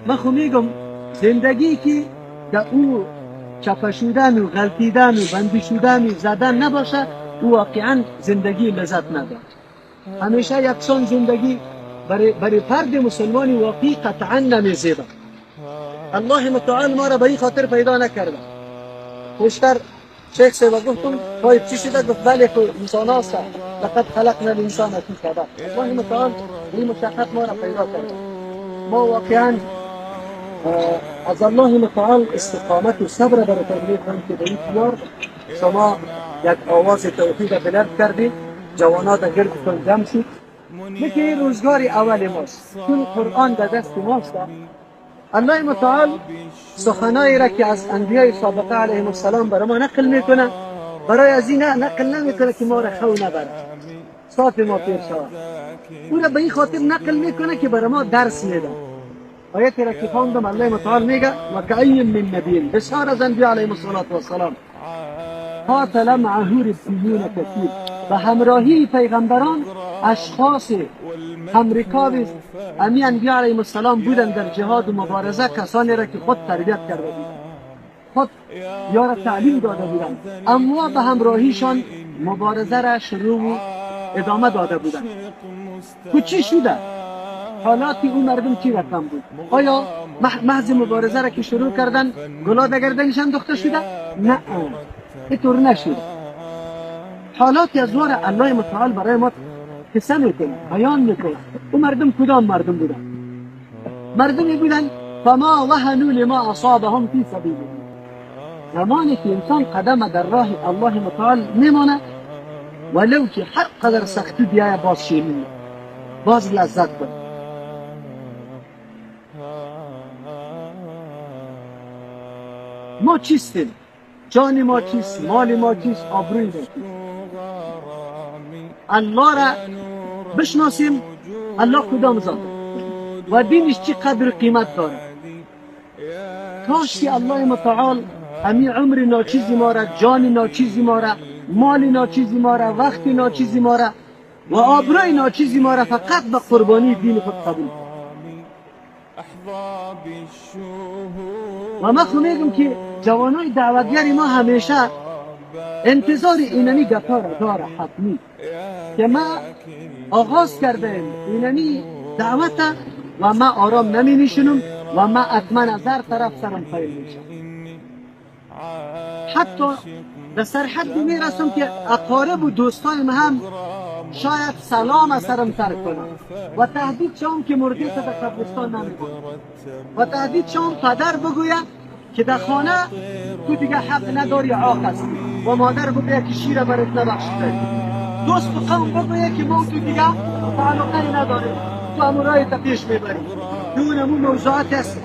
من خو میگم زندگی که در او چپه شدن و غلطیدن و بندی شدن و زدن نباشه، او واقعا زندگی لذت نداره. همیشه یکسان زندگی برای فرد مسلمانی واقعی قطعا نمیزیبه. الله متعال ما را به این خاطر پیدا نکرده. پیشتر شیخ صاحب گفتم طيب چی شده؟ گفت بله که انسان هست، لقد خلقنا الانسان فی کبد. الله متعال این مشقت ما را پیدا کرده. ما واقعا از الله متعال استقامت و صبر براتون میخوام که به این دیار شما یک آواز توحید بلند کردید، جوانا در گردتون جمع شد. یکی این روزگار اول ماست، چون قرآن در دست ماست. الله متعال سخنایی را که از انبیای سابقه علیهم السلام برای ما نقل میکنه، برای از این نقل نمیکنه که ما را خو نبره، صاف ما پیر شود. او را به این خاطر نقل میکنه که برای ما درس میده. آیتی را که خواندم الله متعال میگه و کأی من نبی، بسیار از انبیا علیهم الصلاة والسلام قاتل معه ربیون کثیر، به همراهی پیغمبران اشخاص همرکاب امی انبیا علیهم السلام بودن در جهاد و مبارزه، کسانی را که خود تربیت کرده بودند، خود یا را تعلیم داده بودند، اما به همراهیشان مبارزه را شروع و ادامه داده بودند. کو چی شده؟ حالات اون مردم چی رقم بود؟ آیا محض مبارزه را که شروع کردن گلا در گردنشان انداخته شده؟ نه، اینطور نشده. حالات از وار الله متعال برای ما قصه میکنه، بیان میکنه. اون مردم کدام مردم بودن؟ مردمی بودن فما وهنوا لما اصابهم فی سبیل الله. زمانی که انسان قدم در راه الله متعال میمانه، ولو که هر قدر سختی بیایه باز شیرین، باز لذت بره. ما چیستیم؟ جان ما چیست؟ مال ما چیست؟ آبروی ما چیست؟ الله را بشناسیم، الله کدام ذات و دینش چی قدر قیمت داره. کاش که الله متعال امی عمر ناچیزی ما را، جان ناچیزی ما را، مال ناچیزی ما را، وقت ناچیزی ما را و آبروی ناچیزی ما را فقط به قربانی دین خود قبول کنه. و من خو میگم که جوانای دعوتگر ما همیشه انتظار اینمی گپا را داره، حتمی که ما آغاز کردیم اینمی دعوت و ما آرام نمی نشینم و ما حتما از هر طرف سرم فیل میشم. حتی به سرحد میرسم که اقارب و دوستایم هم شاید سلام از سرم ترک کنم و تهدید شام که مرده در قبرستان نمیبرم و تهدید شام پدر بگوید که در خانه تو دیگه حق نداری، عاق هستی، و مادر بگوید که شیر برات نبخشیده، دوست و قوم بگوید که ما تو دیگه تعلقه نداریم، تو امورای تا پیش میبری. دون امو موضوعات است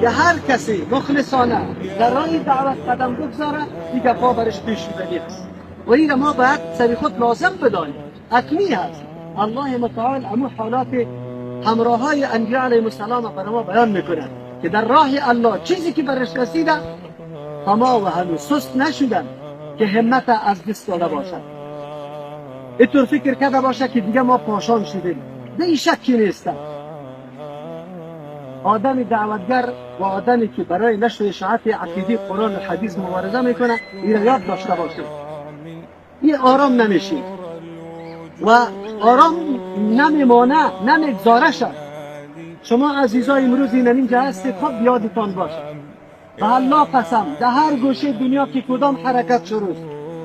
که هر کسی مخلصانه در راه دعوت قدم بگذاره دیگه پا برش پیش شدنی است و این ما باید سر خود لازم بدانیم، حتمی هست. الله متعال امو حالات همراه های انبیاء علیهم السلام برای ما بیان میکنه که در راه الله چیزی که برش رسیده فما و هنوز سست نشدن که همت از دست داده باشد، اینطور فکر کرده باشه که دیگه ما پاشان شدیم. نه، این شکی نیست. آدم دعوتگر و آدمی که برای نشر اشاعت عقیده قرآن و حدیث مبارزه میکنه این یاد داشته باشه، این آرام نمیشه و آرام نمیمانه، نمیگذاره شد. شما عزیزای امروز این اینجا هستید، خب یادتان باشه به الله قسم در هر گوشه دنیا که کدام حرکت شروع است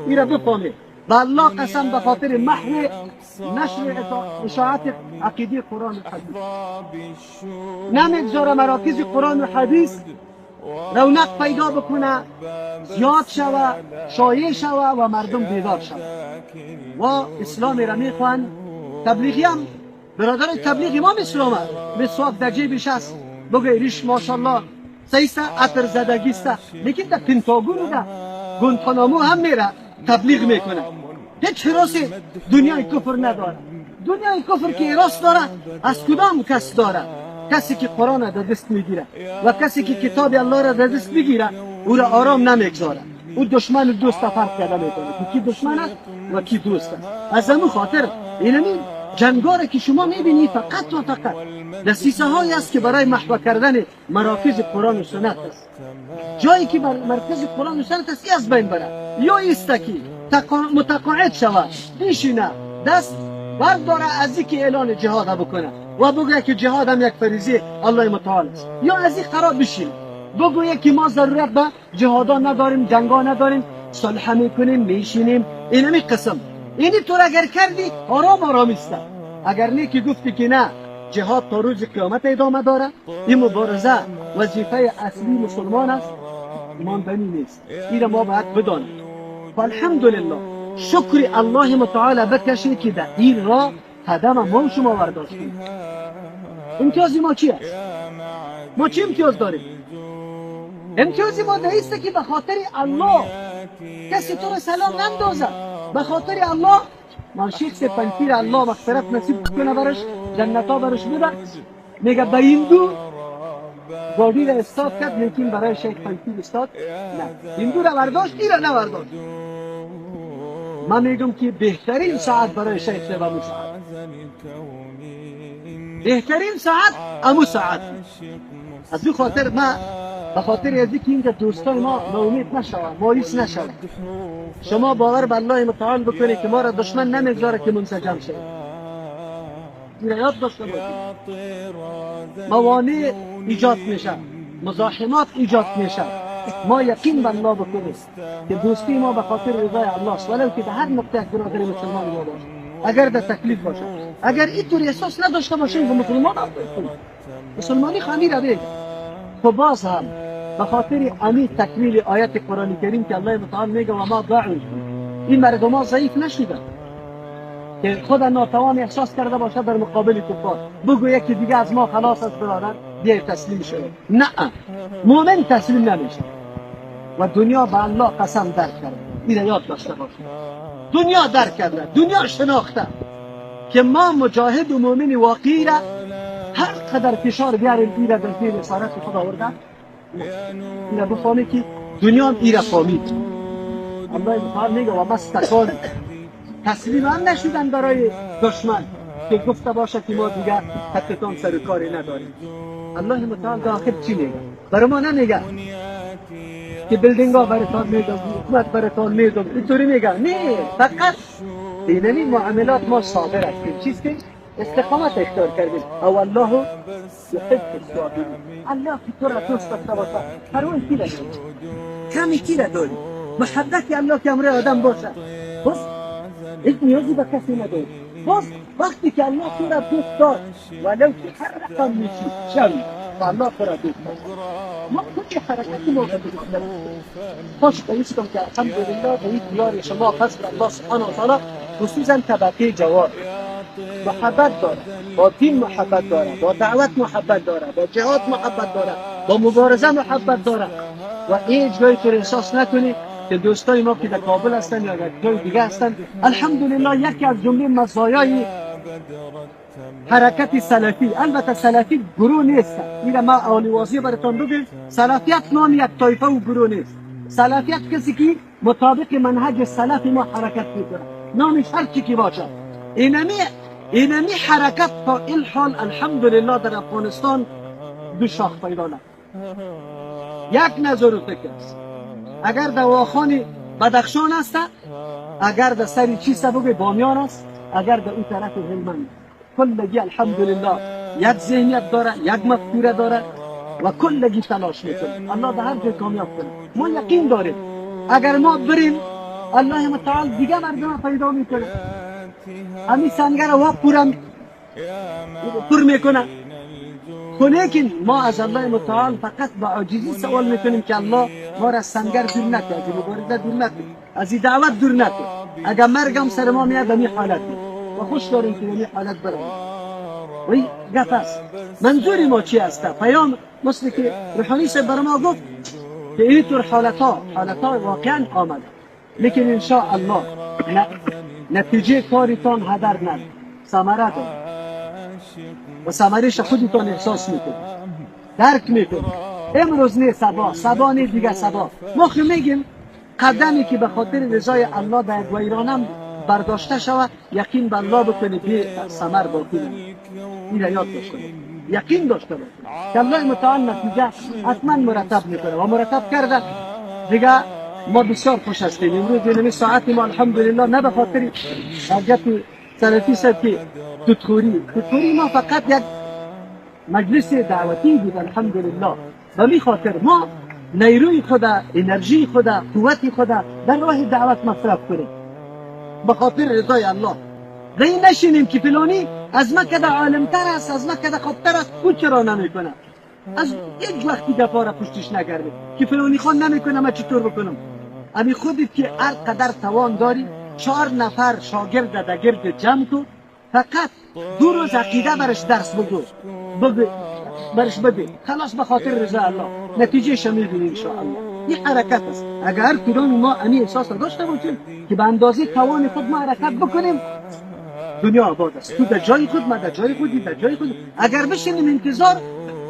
این را بفهمید، به الله قسم به خاطر محو نشر اشاعت عقیده قرآن و حدیث نمیگذاره مراکز قرآن و حدیث رونق پیدا بکنه، زیاد شوه، شایع شوه و مردم بیدار شوه و اسلام را میخوان. تبلیغی هم برادر تبلیغ امام اسلام است، مسواک در جیبش است، بگه ریش ماشاءالله سیسته، عطر زدگی است، لیکن در پنتاگون و در گونتانامو هم میره تبلیغ میکنه. هیچ حراس دنیای کفر نداره. دنیای کفر که حراس داره از کدام کس داره؟ کسی که قرآن را در دست میگیره و کسی که کتاب الله را در دست میگیره او را آرام نمیگذاره. او دشمن و دوست فرق کرده میکنه که کی دشمن است و کی دوست است. از همون خاطر اینمی جنگاره که شما میبینی فقط و فقط دسیسه هایی است که برای محو کردن مراکز قرآن و سنت است. جایی که مرکز قرآن و سنت است از بین بره، یا ایست که متقاعد شود، بیشینه دست برداره از اینکه اعلان جهاد بکنه و بگوید که جهاد هم یک فریضه الله متعال است، یا از این قرار بشینه بگوید که ما ضرورت به جهادا نداریم، جنگا نداریم، صلح میکنیم، میشینیم. اینمی قسم اینی طور اگر کردی آرام آرام است. اگر نه که گفتی که نه، جهاد تا روز قیامت ادامه داره، این مبارزه وظیفه اصلی مسلمان است، ماندنی نیست. این ما باید بدانیم. الحمدلله شکر الله متعال بکشید که در این راه قدم ما و شما برداشتیم. امتیاز ما چی است؟ ما چی امتیاز داریم؟ امتیاز ما در است که به خاطر الله کسی تو رو سلام نندازه، به خاطر الله ما شیخ پنجپیر الله مغفرت نصیب کنه برش، جنت ها برش بده، میگه به هندو گاڑی را استاد کرد، لیکن برای شیخ پنجپیر استاد نه، هندو را برداشت، این را نبرداشت. من میگم که بهترین ساعت برای شیخ صاحب امو ساعت، بهترین ساعت امو ساعت. از این خاطر ما به خاطر از اینکه اینجا دوستان ما ناامید نشوند، مایوس نشوند، شما باور به الله متعال بکنید که ما را دشمن نمیگذاره که منسجم شویم. این یاد داشته باشید. موانع ایجاد میشه، مزاحمات ایجاد میشه. ما یقین به الله بکنیم که دوستی ما به خاطر رضای الله است، ولو که در هر نقطه یک برادر مسلمان ما باشه، اگر در تکلیف باشه، اگر اینطور احساس نداشته باشیم که مسلمان هم مسلمانی خامی را بگه. خب باز هم به خاطر امی تکمیل آیت قرآن کریم که الله متعال میگه و ما ضعف، این مردم ها ضعیف نشدن که خود ناتوان احساس کرده باشه در مقابل کفار، بگو یکی دیگه از ما خلاص است برادر، بیای تسلیم شد. نه، مؤمن تسلیم نمیشه. و دنیا به الله قسم درک کرده، این یاد داشته باشه. دنیا درک کرده، دنیا شناخته که ما مجاهد و مؤمن واقعی را هر قدر فشار بیاریم این را در زیر اسارت خود آورده، این را بفهمه که دنیا هم این را فهمید. الله متعال میگه و ما استکان، تسلیم هم نشدن برای دشمن که گفته باشه که ما دیگر حتتان سر کاری نداریم. الله متعال در آخر چی میگه؟ برای ما نمیگه که building ها براتان میدم، حکومت براتان میدم، اینطوری میگه. نه، فقط اینمی معاملات ما صابر هستیم. چیز که استقامت اختیار کردیم. او الله یحب الصابرین. الله که تو را دوست داشته باشه، پروای کی را داری؟ کمی کی را داری؟ محبت الله که امر آدم باشه، باز هیچ نیازی به کسی نداری. باز وقتی که الله تو را دوست داشت، ولو که هر رقم میشی شوی، الله تو را دوست داشت. ما کل حرکت ما دوست داریم. خوش بایستم که الحمدلله به این دیار شما فضل الله سبحانه و تعالی، خصوصا طبقه جوان محبت داره، با دین محبت داره، با دعوت محبت داره، با جهاد محبت داره، با مبارزه محبت داره. و هیچ جایی تو احساس نکنی که دوستای ما که در کابل هستن یا در جای دیگه هستن، الحمدلله یکی از جمله مزایای حرکت سلفی، البته سلفی گروه نیست، این ما اولی واضح براتون بگم، سلفیت نام یک طایفه و گروه نیست. سلفیت کسی که مطابق منهج سلف ما حرکت میکنه، نامش هر چی که باشه. اینمی حرکت تا این حال الحمدلله در افغانستان دو شاخ پیدا نکرد. یک نظر و فکر است. اگر در واخان بدخشان است، اگر در سری چیست بگه بامیان است، اگر در اون طرف هلمند، کلگی الحمدلله یک ذهنیت داره، یک مفکوره داره و کلگی تلاش میکنه. الله در هر جای کامیاب کنه. ما یقین داریم اگر ما بریم الله متعال دیگه مردم پیدا میکنه، همین سنگر را پورم پر میکنه. لیکن ما از الله متعال فقط با عاجزی سوال میکنیم که الله ما را سنگر دور نکنه، از مبارزه دور نکنه، از دعوت دور نکنه. اگر مرگم سر ما میاد این حالت و خوش داریم که این حالت بریم. و این گپ است. منظور ما چی است؟ پیام مثل که روحانی صاحب برای ما گفت که اینطور حالت ها واقعا آمده، لیکن ان شاء الله نتیجه کارتان هدر نداره، ثمره داره و ثمرش خودتان احساس میکنید، درک میکنید. امروز نه سبا، سبا نه دیگه سبا. ما خو میگیم قدمی که به خاطر رضای الله در ویرانم برداشته شود، یقین به الله بکنی بی ثمر باقی نمیمونه. این را یاد داشته باشید، یقین داشته باشید که الله متعال نتیجه حتما مرتب میکنه و مرتب کرده. دیگه ما بسیار خوش هستیم امروز، یعنی ساعت ما الحمدلله، نه به خاطر گپ سلفی صاحب که توتخوری ما فقط یک مجلس دعوتی بود الحمدلله. به می خاطر ما نیروی خود، انرژی خود، قوت خود در راه دعوت مصرف کنیم به خاطر رضای الله. غی نشینیم که فلانی از ما کده عالمتر است، از ما کده خوبتر است، او چرا نمیکنه؟ از یک وقتی گپا را پشتش نگردیم که فلانی خان نمیکنه ما چطور بکنم. امی خودت که هر قدر توان داری 4 نفر شاگرد در گرد جمع کن، فقط 2 روز عقیده برش درس بگو، برش بده، خلاص به خاطر رضا الله نتیجه میبینی ان شاء الله. این حرکت است. اگر کدام ما امی احساس را داشته باشیم که به اندازه توان خود ما حرکت بکنیم، دنیا آباد است. تو در جای خود، ما در جای خود، در جای خود. اگر بشینیم انتظار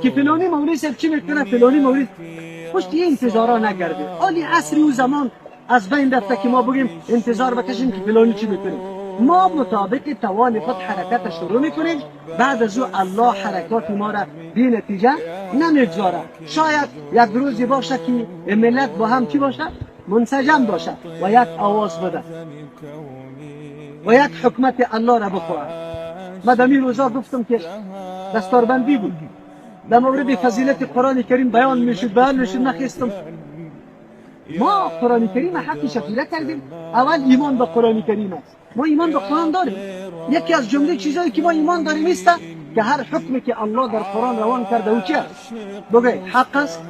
که فلانی مولوی صاحب چی میکنه، فلانی مولوی، پشت این انتظارا نگرده. حالی عصر او زمان از بین رفته که ما بگیم انتظار بکشیم که فلانی چی میکنه. ما مطابق توان خود حرکت شروع میکنیم، بعد از او الله حرکات ما را بی نتیجه نمیگذاره. شاید یک روزی باشه که ملت با هم چی باشه؟ منسجم باشه و یک آواز بده و یک حکمت الله را بخواهد. ما در این روزا گفتم که دستاربندی بود، در مورد فضیلت قرآن کریم بیان میشد، نخستم ما قرآن کریم حقی شفیره کردیم. اول ایمان به قرآن کریم است. ما ایمان به قرآن داریم. یکی از جمله چیزایی که ما ایمان داریم است که هر حکمی که الله در قرآن روان کرده او چی است؟ بگه حق است،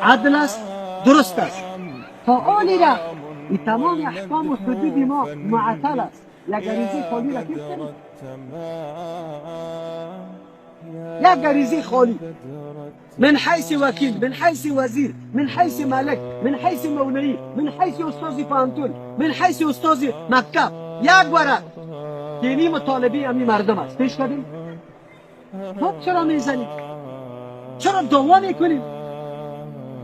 عدل است، درست است. تا آنی را این تمام احکام و حدود ما معطل است. یک غریزه خالی را پیش کنید، یک غریزه خالی، من حیث وکیل، من حیث وزیر، من حیث ملک، من حیث مولوی، من حیث استاد پانتون، من حیث استاد مکتب، یک ورق دینی مطالبه امی مردم است. پیش کردیم. خب چرا میزنیم؟ چرا دعوا میکنیم؟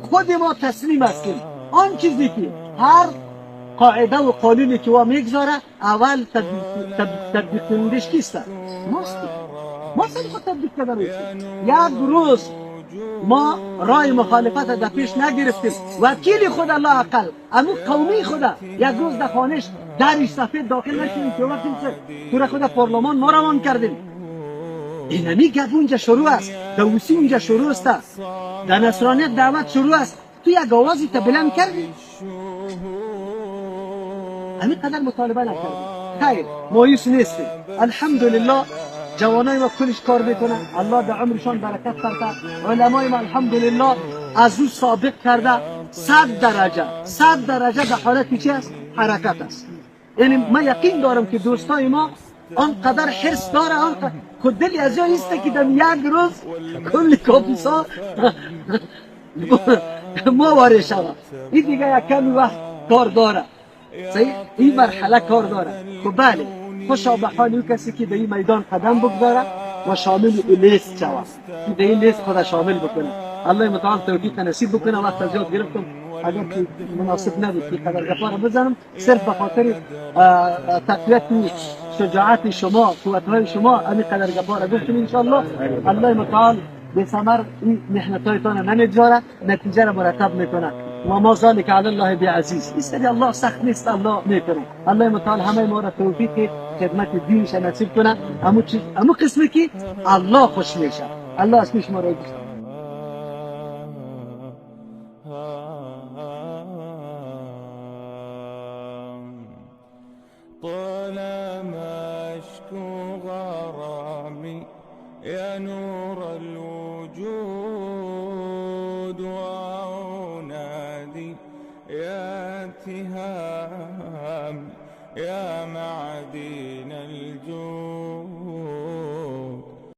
خود ما تسلیم هستیم. آن چیزی که هر قاعده و قانونی که وا میگذاره اول تطبیق کنندش کیست؟ ماست. ما سری خود تطبیق کرده. یک روز ما رای مخالفت در پیش نگرفتیم. وکیل خود الله اقل امو قومی خدا یک روز در خانش درش سفید داخل نشدیم که وکیل تو خود پارلمان ما روان کردیم. اینمی گپ اونجا شروع است، دوسی اونجا شروع است، در نصرانیت دعوت شروع است. تو یک آوازی تا بلند کردی، همین قدر مطالبه نکردیم. خیر مایوس نیستیم الحمدلله. جوانای ما کلش کار میکنن، الله در عمرشان برکت کرده. علمای ما الحمدلله از او سابق کرده 100 درجه، 100 درجه در حالت چی است؟ حرکت است. یعنی من یقین دارم که دوستای ما آنقدر حرص داره، آنقدر خود دلی از جایی است که در یک روز کل کاپیسا ما وارد شود. این دیگه یک کمی وقت کار داره، صحیح؟ این مرحله کار داره. خب بله، خوشا به حال او کسی که در این میدان قدم بگذاره و شامل این لیست شود، که در این لیست خود شامل بکنه. الله متعال توفیق نصیب بکنه. وقت زیاد گرفتم، اگر که مناسب نبود که قدر گپا را بزنم، صرف به خاطر تقویت شجاعت شما، قوتهای شما همین قدر گپا را گفتم. انشاءالله الله متعال به ثمر این محنتهایتان نمیگذاره، نتیجه را مرتب میکنه. و ما ذلك علی الله بعزیز. این سری الله سخت نیست، الله میکنه. الله متعال همه ما را توفیق خدمت دینش نصیب کنه، امو قسمی که الله خوش میشه. الله از پیش ما را دوست. طالما اشكو غرامي يا نور الوجود وأنادي يا تهام يا معدن.